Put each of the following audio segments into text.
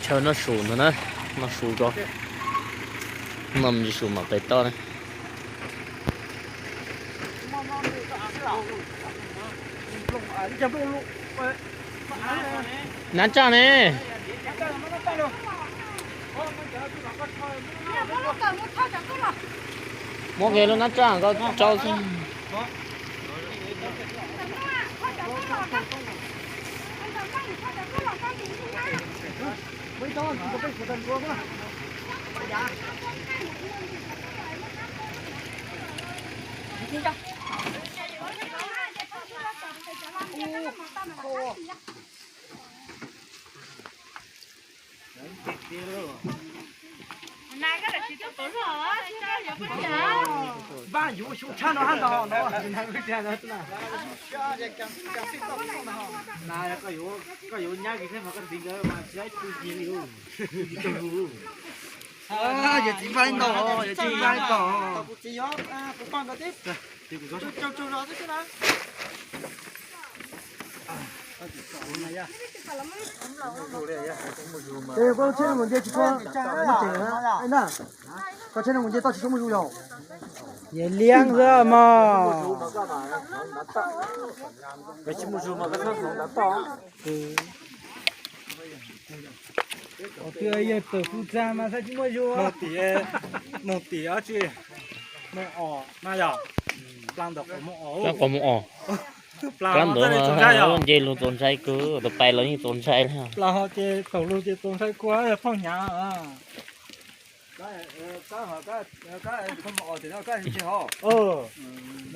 Chaw noj su ntag na, noj su ko, noj me ntsis su mam pem toj na. Nab tsaj ne. Muab kiag lub nab tsaj ko rau xwb. Npaj yuav xyov tshaj no hab ntag no. Koj yuav nyab kis thiab mas koj ntxiv nkawd mas tsis tau tu ncig li. Yog txiv npaj ib ntau, yog txiv npaj ib ntau. Koj tsheb no mus nce tsis tshua muaj ceem na, koj tsheb no mus nce toj tsis tshua muaj zus yog. Yog liab xwb mog. Tsis muaj zus mas koj txhob hloov ntav toj. Twb yog tawm fu txag mas txhob tsis muaj zus. Moog tim, moog tim ob tsi, moog os na yog. Pla ntawm qhov moog os. Pla qhov moog os. Pla ntawd nce lug txaus ntshai kawg, tus pais los yeej txaus ntshai li. Pla ho ces taug lug ces txaus ntshai kawg, phooj hnyav.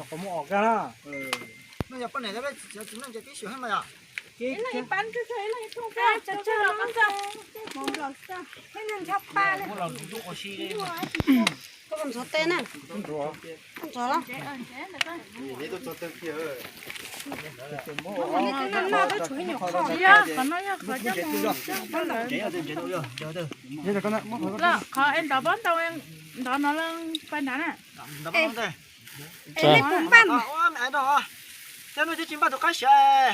Qhov moog os kag na. Ntxhov tes na. Ntxhov los. Qhov no yog qhov coj mus, qhov es ntov pob ntoo, ntov no pais nrad na. Nej puas npaj? Nej npaj tug qaib siav,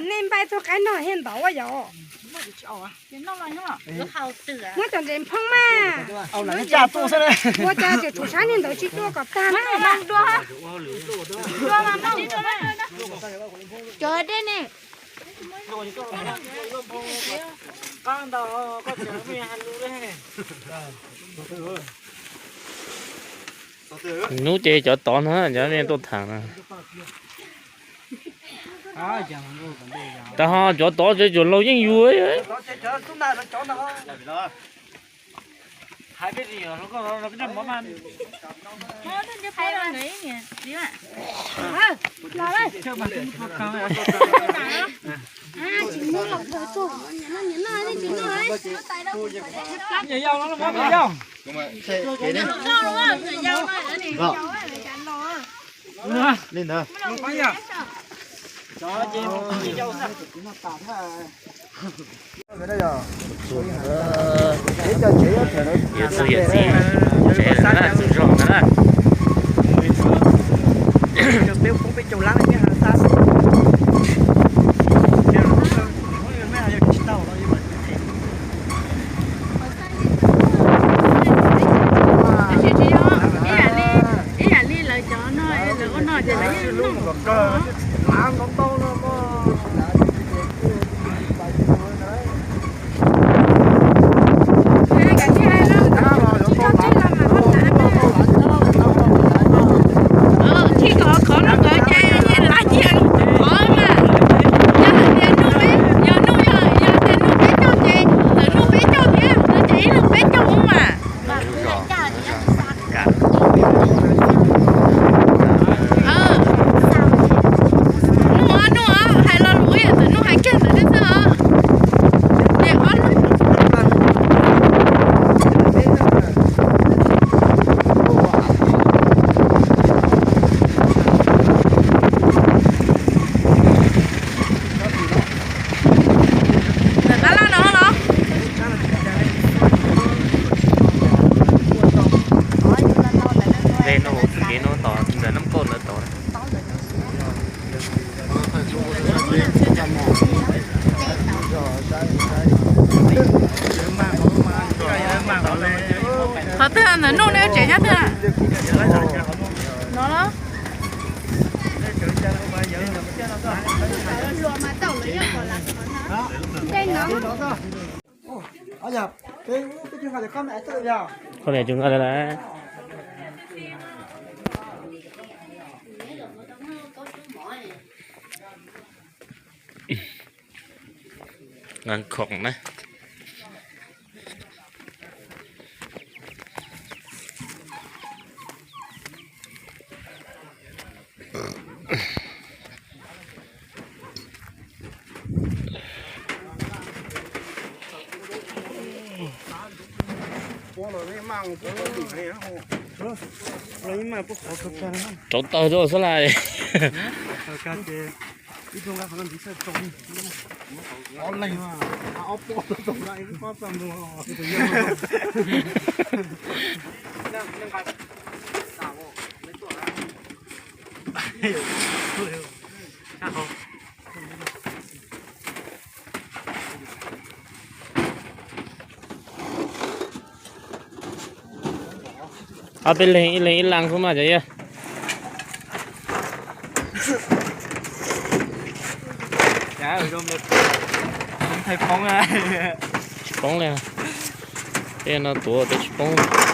nej npaj tug qaib no thiaj ntov ua yom. Muab cov ntses phoob mas, ua cov tseem tshuav sab niag ntawd tsis dua kom tag. Cov dej ne. Hnub ces cov tod na, cov nej tuaj tham na. Tag ho cov tod ces cov laus yeej yug. Yawm txwv yawm txiv, tsev lawm na, txwv zog ntawd na. Ib yam li lawv cov no, lawv ua no ces lawv yeej noj. Tsis kom qhov no nkawd ces yeej lav nyiaj qhov mas. Yog hais tias nug peb, yog nug, yog, yog tias nug peb caug ces txawm nug peb caug thiab no ces ib leeg peb caug ub mas. Nug, nug, hais lo lus ib yam ntawm nug hais kiag ntawd xwb os. Ces ob lub ntawm tab laj no los. Kev no, kev no tom ntawm Naj Kauj ntawd tod. Nyob twg? No los? Qhov niam tsis nqa lawm. Nqa khoom na. Rauv taws rau xwb lais. Ob peb leeg ib leeg ib leeg xwb mas cov yawg. Tsis poob li. Peb no tuav peb tsis poob.